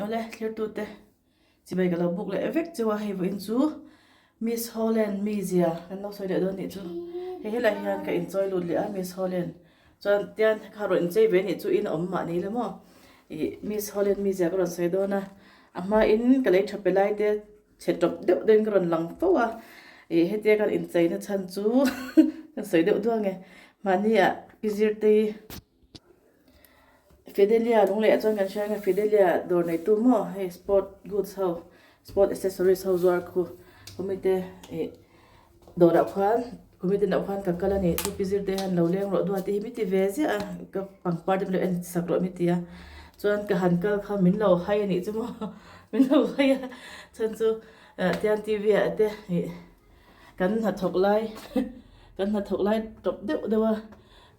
Awle thlirtute chibai ka lo buk leh vek cheu a hei vawiin chu Miss Holland mizia kan lo sawi leh dawn nih chu hei helai hian ka inchawi lut leh a Miss Holland chuan tian kha rawn inchei ve nih chu in a awm mah ni la maw ih Miss Holland mizia ka rawn sawi dawn a a hmain ka lei tha pe lai te chhe tawp deuh deuhin ka rawn lang fo a ih hetia kan incheina chhan chu ka sawi deuh duang e mahni ah pi zirtei. Fidelia lungleh ah chuan kan hria ang e Fidelia dawr neitu maw hei sport goods ho sport accessories ho zuar khu khawmite ih dawrah khuan khawmite inah khuan ka kal a ni chu pi zir te hian lo leng rawh duat te hi mi ti ve ziah a ka pangpar te min lo en sak rawh mi ti a chuan ka han kal kha min lo hai a nih chu maw min lo hai a chhan chu ah tian t v ah te ih. Kan hnathawk lai kan hnathawk lai tawp deuh deuh a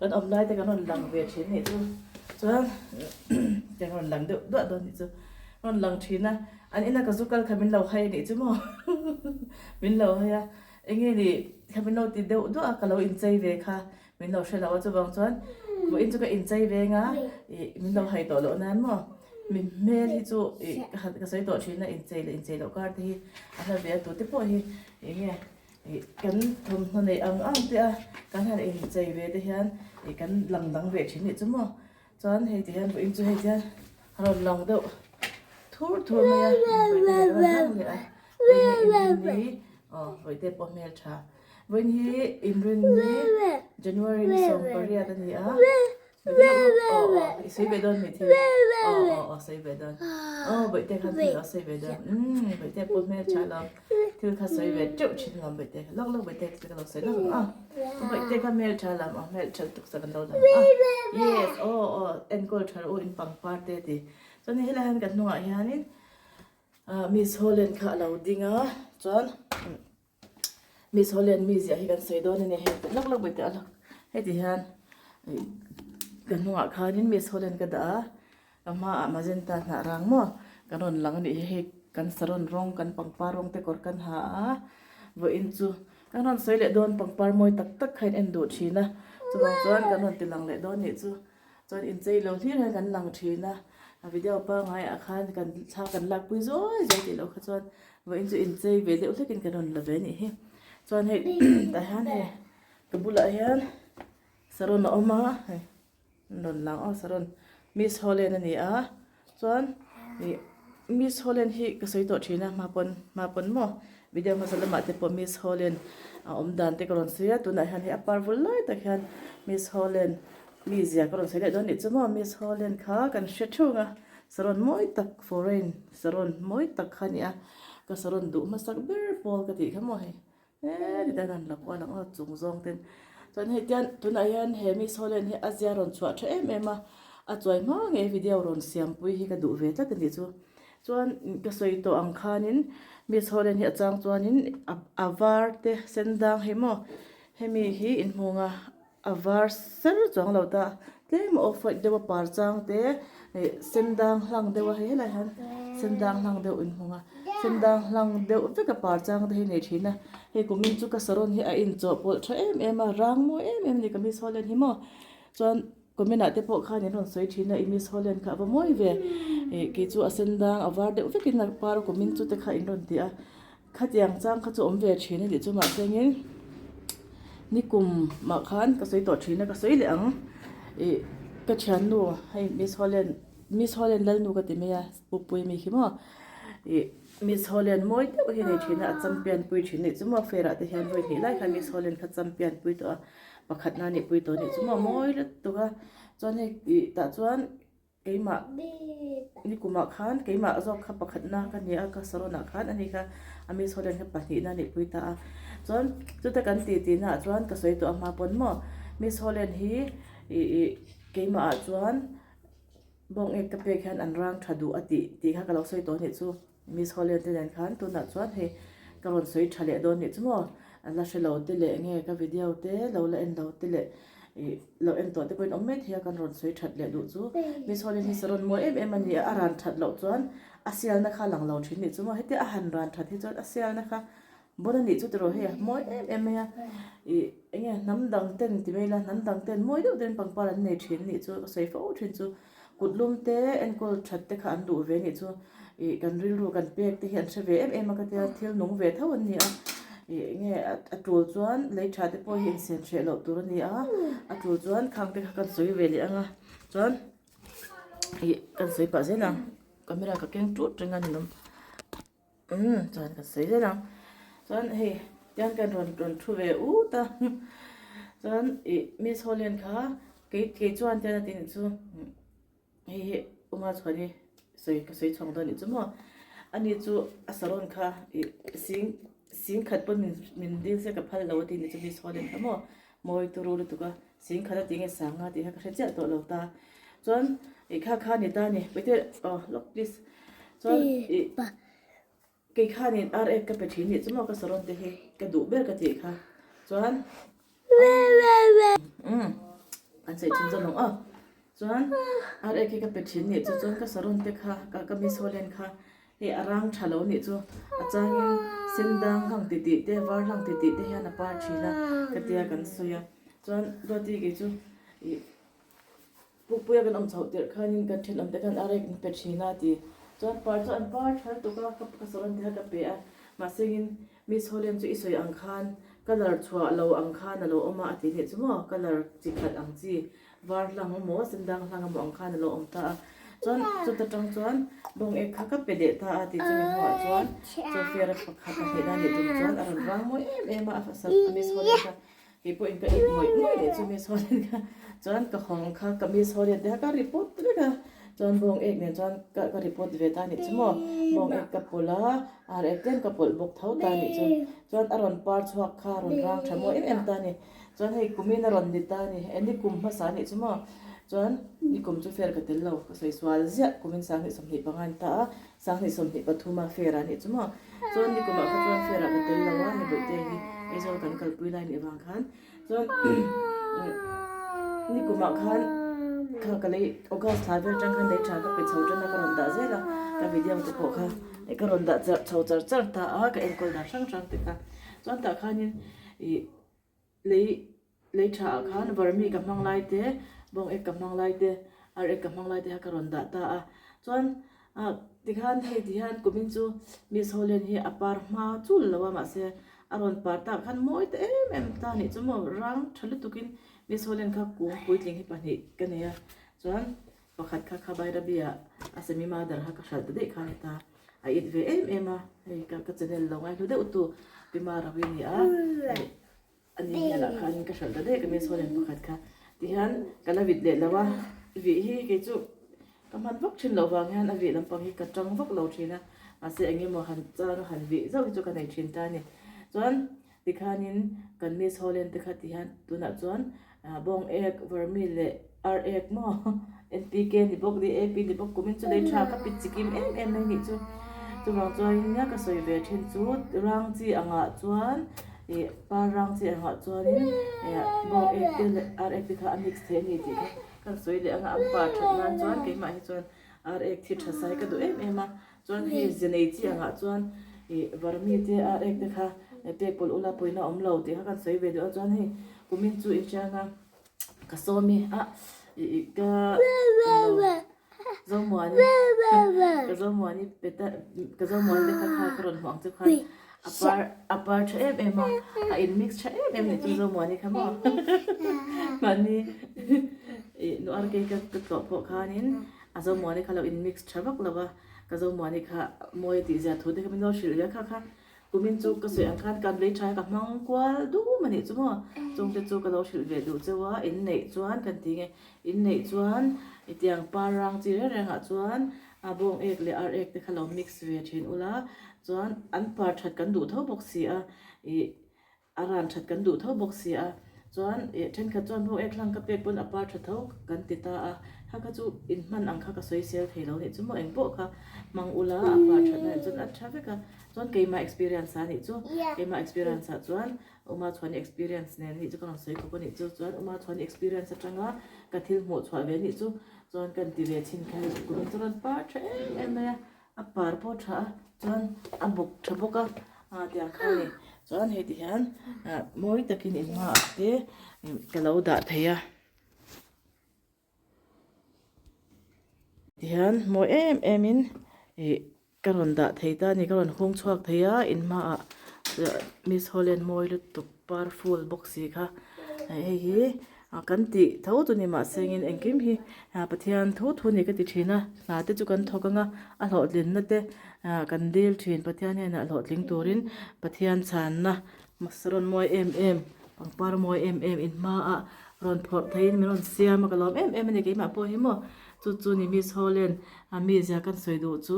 kan awm lai te kan rawn lang ve thin nih chu chuan kan rawn lang deuh duah dawn nih chu rawn lang thin a an ina ka zu kal kha min lo hai nih chu maw min lo hai a eng nge ni kha min lo ti deuh duah a ka lo inchei ve kha min lo hre lo a chuvang chuan vawiin chu ka inchei veng a ih min lo hai tawh loh nan maw mi hmel hi chu ih ka sawi tawh thin a inchei leh inchei loh kar te hi a hla ve a tute pawh hi eng nge ih kan thawmhnaw neih ang ang te a kan han inchei ve te hian ih kan lang dang ve thin nih chu maw chuan hei ti hian vawiin chu hei ti hian a rawn lang deuh thur thur mai a vawiin hi a rawn lang leh a vawiin hi inrin ni aw vawiin te pawh hmeltha. Vawiin hi Inrinni January ni 18 a ni a aw aw i sawi ve dawn mi thil aw aw aw sawi ve dawn aw bawihte khan thil a sawi ve dawn umm bawihte pawh hmel tha lo thil kha sawi ve teuh thin lam bawihte lawk lawk bawihte thil ka lo sawi lawk ang a bawihte kha hmel tha lam aw hmel tha lutuk sak an lo lang a yes aw aw enkawl tha rawh u in pangpar te ti chuan helai hian kan hnungah hianin Miss Holland kha a lo ding a chuan. Miss Holland mi ziah hi kan sawi dawn a ni hei lawk lawk mai teh a lawk heti hian ih ka hnungah khanin Miss Holland ka dah a ka hmaah magenta hnah rang maw kan rawn lang a nih hi hei kan saron rawng kan pangpar rawng te kawr kan ha a vawiin chu kan rawn sawi leh dawn pangpar mawi tak tak kha in en duh thin a chuvang chuan kan rawn ti lang leh dawn nih chu. Chuan inchei lo hlir hian kan lang thin a, a video pangaiah khan kan thla kan lakpui zawi zawi tih loh kha chuan vawiin chu inchei ve deuh hlekin kan rawn la ve a nih hi. Chuan hei tah hian hei ka bulah hian saron a awm a hei an rawn lang aw saron Miss Holland a ni a chuan ih Miss Holland hi ka sawi tawh thin a hma pawn hma pawn maw video hmasa lamah te pawh Miss Holland a awm dan te ka rawn sawi a tunah hian hei a par vul lai tak hian Miss Holland Mi zia ka rawn sawi leh dawn nih chu maw Miss Holland kha kan hre thung a, saron mawi tak foreign saron mawi tak kha a ni a, ka saron duh hmasak ber pawl ka tih kha maw hei heti tan han la kual ang aw chung zawng ten chuan hei tian tunah hian he Miss Holland hi a zia rawn chhuah tha em em a, a chuai hma ngei video rawn siampui hi ka duh ve tlat a nih chu chuan ka sawi tawh ang khanin Miss Holland hi a chang chuanin a var te sen dang hi maw hemi hi inhmung a. A var ser chuang lo ta tlem a off white deuh a par chang te ih sen dang hlang deuh a hei helai hian sen dang hlang deuh inhmung a sen dang hlang deuh vek a par chang te hi nei thin a hei kumin chu ka saron hi a inchawhpawlh tha em em a rang mawi em em a ni ka miss holland hi maw chuan comment ah te pawh khan in rawn sawi thin a i miss holland kha a va mawi ve ih kei chu a sen dang a var deuh vekin a par kumin chu te kha in rawn ti a. Khatiang chang kha chu awm ve thin a nih chu mahse engin nikum mah khan ka sawi tawh thin a ka sawi leh ang ih ka thiannu hei Miss Holland Miss Holland Lalnu ka ti mai a Pupui mi khi maw ih Miss Holland mawi deuh hi a nei thin a a champion pui thin a nih chu maw fair ah te hian vawi hnih lai khan Miss Holland kha champion pui tawh a pakhat na nih pui tawh a nih chu maw mawi lutuk a chuan hei ih tah chuan. Keimah nikumah khan keimah zawk kha pakhatna ka ni a ka saron ah khan ani kha a miss holland kha pahnihna a nihpui ta a chuan chuta kan tih tihna ah chuan ka sawi tawh a hma pawn maw miss holland hi ih ih keimah ah chuan bawng ek ka pek hian an rang tha duh a tih tih kha ka lo sawi tawh a nih chu. Miss Holland te nen khan tunah chuan hei ka rawn sawi tha leh dawn nih chu maw a la hre lo te leh nge ka video te lo la en lo te leh ih lo en tawh te pawhin awm mai thei a kan rawn sawi that leh duh chu Miss Holland hi saron mawi em em a ni a a ran that loh chuan a sialna kha a lang lo thin nih chu maw hetia a han ran that hi chuan a sialna kha bon a nih chu tiraw hei a mawi em em mai a ih eng nge hnam dang ten ti mai ila hnam dang ten mawi deuh deuhin pangpar an nei thin nih chu ka sawi fo thin chu. Kut lum te enkawl that te kha an duh ve nih chu ih kan rilru kan pek te hi an hre ve em em a ka tia thil nung ve tho an ni a ih enge a tul chuan lei tha te pawh hi insen hreh loh tur a ni a a tul chuan khang te kha kan sawi ve leh ang a chuan ih kan sawi pah zel ang camera ka keng tut reng a ninawm. Umm chuan ka sawi zel ang chuan hei tiang kan rawn rawn thu ve ut a chuan ih miss Holland kha kei kei chuan tian a ti nih chu hei hi uma chhuani sawi ka sawi chhuak dawn nih chu maw ani chu a salon kha ih sing sing khat pawn min min dil se ka phal lo a ti nih chu miss Holland kha maw mawi turu lutuk a sing khat a ti nge sang a tih kha ka hre chiah tawh lo ta chuan ih kha kha ni ta a ni paite aw lawk please. Chuan ih kei khanin ar ek ka pe thin nih chu maw ka saron te hi ka duh ber ka tih kha chuan umm an sawi thin zawk ang aw chuan ar ek hi ka pe thin nih chu chuan ka saron te kha ka ka miss Holland kha hei a rang tha lo nih chu a changin sen dang hlang ti tih te var hlang ti tih te hian a par thin a ka tia kan sawi a chuan Duati kei chu ih. Pukpuia kan awm chhoh tirh khanin kan thenawmte khan a rek an pe thin a ti. Chuan par chu an par tha lutuk a, ka ka sawn te kha ka pe a. Mahsengin Miss Holland chu i sawi ang khan colour chhuah lo ang khan a lo awm a a ti nih chu maw, colour chi khat ang chi var hlang emaw sen dang hlang emaw ang khan a lo awm ta a. Chuan chuta tang chuan bawng ek kha ka pe leh ta a ti chumi hnuah chuan Sophia-a pakhat a hnehna nih tum chuan a rawn vang mawi em em a, a Miss Holland kha. Kei pawhin ka it ngawih ngawih leh chu Miss Holland kha chuan ka hawng kha ka Miss Holland te kha ka report vek a, chuan bawng ek nen chuan ka ka report ve ta nih chu maw, bawng ek ka pawlh a, ar ek tlem ka pawlh bawk tho ta nih chu, chuan a rawn par chhuak kha a rawn rang tha mawi em em ta ni, chuan hei kumin a rawn ni ta ni, eh nikum hmasa nih chu maw, chuan nikum chu fair ka tel lo, ka sawi sual ziah kumin 2025 a ni ta a, 2023 a fair a nih chu maw. Chuan nikumah kha chuan fair ah ka tel lo a, hei bawihte hi Aizawl kan kalpui lai nih vang khan chuan nikumah khan kha ka lei August thla vel atang khan lei tha ka pe chho tan a ka rawn dah zel a, ka video te pawh kha ka rawn dah chho char char ta a, ka enkawl dan hrang hrang te kha chuan tah khanin ih Lei lei tha ah khan vermi ka hmang lai te, bawng ek ka hmang lai te, ar ek ka hmang lai te kha ka rawn dah ta a. Chuan ah tikhan hei ti hian kumin chu Miss Holland hi a par hma chul lo a mahse a rawn par tak khan mawi ta em em ta nih chu maw rang tha lutukin Miss Holland kha kung puitling hi pahnih ka nei a. Chuan pakhat kha kha Bairabi ah a semi mother kha ka hralh ta daih kha a ni ta. A it ve em em a, hei ka ka channel lo ngaihlu deuh tu Pi Marawi a ni a. A ni hian ah khanin ka hralh ta daih ka miss Holland pakhat kha tihian ka la vit leh lo a, vih hi kei chu ka hman vak thin loh vang hian a vih lampang hi ka tang vak lo thin a, mahse eng emaw han chang a han vih zauh hi chu ka nei thin ta a ni. Chuan tikhanin kan miss Holland te kha tihian tunah chuan bawng ek, vermi leh ar ek maw NPK ni bawk, DAP ni bawk kumin chu lei tha ka pit chikim em em mai nih chu. Chuvang chuanin nia ka sawi ve thin chu rang chi angah chuan ih par rang chi angah chuanin ih bawng ek te leh ar ek te kha a mix theih a ni tih kha kan sawi leh anga an par that nan chuan keimah hi chuan ar ek thi tha sai ka duh em em a chuan hei ze nei chi angah chuan ih varmi te ar ek te kha pek pawlh ula pawina awm lo tih kha kan sawi ve duh a chuan hei kumin chu inhrianga Ka sawm i a ih ka Zomuani ka Zomuani peta ka Zomuani te kha kha ka rawn hmuh ang chu khan a par a par tha em em a a in mix tha em em nih chu Zomuani kha maw mahni ih nu ar kei ka ka tlawh pawh khanin a Zomuani kha lo in mix tha vak lo va ka Zomuani kha mawi a tih zia thu te kha min lo hrilh ve a kha kha. Kumin chu ka sawi ang khan kan lei tha ka hmang kual dum a nih chu maw? Chungte chu ka lo hrilh ve duh cheu a, inneih chuan kan ti nge, inneih chuan hetiang par rang chi reng rengah chuan a bawng ek leh ar ek te kha lo mix ve thin ula, chuan an par that kan duh tho bawk si a, ih a ran that kan duh tho bawk si a, chuan ih thenkhat chuan bawng ek hlang ka pek pawn a par tha tho kan ti ta a, kha kha chu inhman ang kha ka sawi sel thei lo nih chu maw engpawh kha hmang ula a par that na nih chuan a tha vek a. Chuan keimah experience a nih chu, keimah experience ah chuan Uma Chhuani experience nen nih chu ka rawn sawi khawp a nih chu, chuan Uma Chhuani experience atanga ka thil hmuh chhuah ve nih chu, chuan kan ti ve chhin kha hei kumin chu rawn par tha em em mai a, a par pawh tha a, chuan a bawk tha bawk a, ah tiang kha a ni, chuan hei ti hian ah mawi takin in hmaah te ka lo dah thei a. Tihian mawi em em in ih ka rawn dah thei ta a ni ka rawn hung chhuak thei a in hmaah Miss Holland mawi lutuk par full bawk si kha hei hi kan tih tho chu ni mahse engin engkim hi Pathian thu thu ni ka ti thin a hna te chu kan thawk anga a hlawhtlinna te kan dil thin Pathian hnenah hlawhtling turin Pathian chhanna Rawn mawi em em, pangpar mawi em em in hmaah rawn phawrh theiin min rawn siam a, ka lawm em em a ni keimah pawh hi maw. Chu chu ni Miss Holland a mizia kan sawi duh chu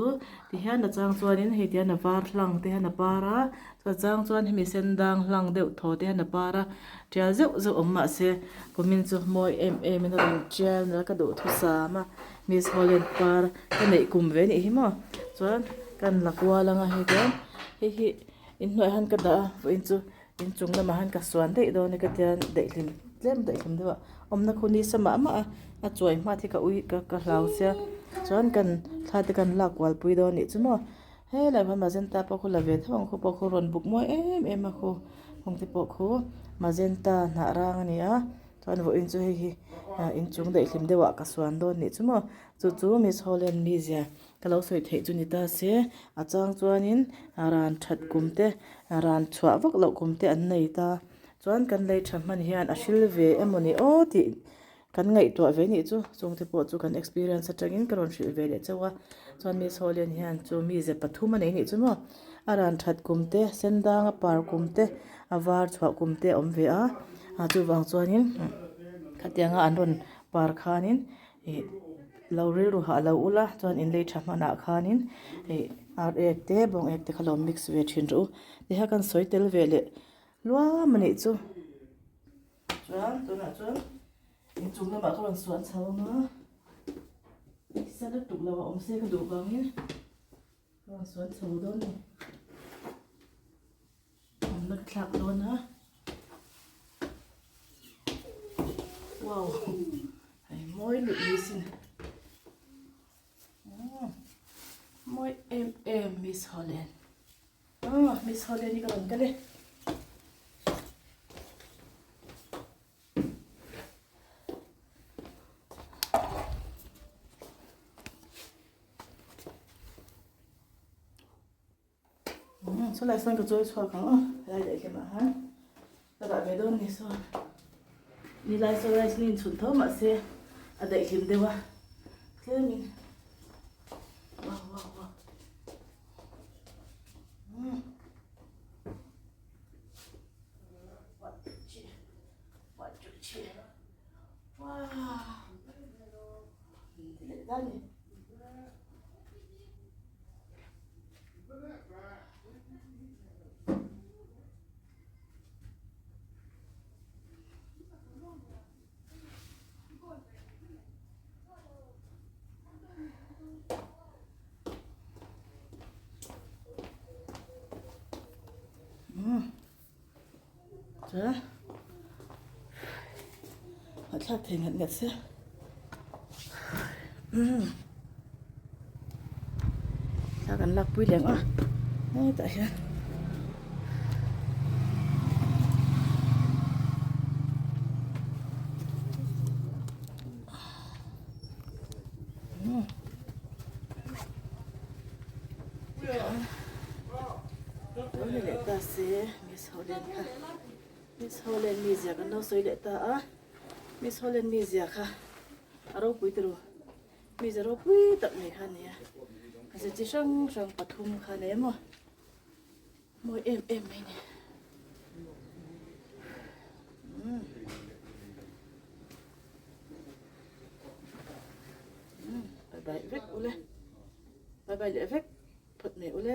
tihian a chang chuanin hei tihian a var hlang te hian a par a, chuan a chang chuan hemi sen dang hlang deuh thaw te hian a par a, tial zeuh zeuh awm mahse kumin chu mawi em em in a rawn tial nalh ka duhthusam a, Miss Holland par ka neih kum ve anih hi maw. Chuan kan la kual anga hei hian hei hi. Inhnuaiah hian ka dah a vawiin chu inchung lamah hian ka suan daih dawn a ka tia daihlim tlem daihlim deuh a awmna khu nisa mah mah a a chuai hma te ka ui ka ka hlau sia chuan kan thla te kan lak kual pui dawn anih chu maw helai hian magenta pawh khu la ve tho ang khu pawh khu rawn buk mawi em em a khu hung te pawh khu magenta hnah rang a ni a chuan vawiin chu hei hi inchung daihlim deuh ah ka suan dawn anih chu maw chu chu miss holland mizia. Ka lo sawi theih chu ni ta se, a chang chuanin ran that kum te, ran chhuah vak loh kum te an nei ta. Chuan kan lei tha hman hian a hril ve emaw ni aw tih kan ngaihtuah ve nih chu. Chungte pawh chu kan experience atangin ka rawn hrilh ve leh chauh a. Chuan Miss Hawlian hian chu mize pathum a nei nih chu maw. A ran that kum te, sen dang a par kum te, a var chhuah kum te a awm ve a. Chuvang chuanin khatianga an rawn par khanin Ih lo rilru hah lo ula chuan in lei tha hmanah khanin ih ar ek te bawng ek te kha lo mix ve thin rawh u tikha kan sawi tel ve leh luam a nih chu chuan tunah chuan inchung lamah ka rawn suan chho ang a sa lutuk lo a awm se ka duh vangin ka rawn suan chho dawn a ni awmna ka thlak dawn a. Wow hei mawi luih ni sin mawi em em Miss Holland ah Miss Holland hi ka rawn kal e. Chulai sawn ka chawi chhuak ang aw helai leh hlimah hian ka dah ve dawn ni sawn nilai saw rice ni inchhun tho mahse a daih hlim deuh a tlemin wow wow wow umm one two three one two three wow leh dan ni. Chuan a thlak thei ngat ngat se. Thla kan lak pui leh ang a hetah hian lo ni leh ta se Miss Holland kha Miss Holland mizia kan lo sawi leh ta a Miss Holland mizia kha a ropui turu Mize ropui tak mai kha a ni a, ze chi hrang hrang pathum kha a nei a maw, mawi em em mai a ni. Umm umm bye bye vek ule, bye bye leh vek phawt mai ule.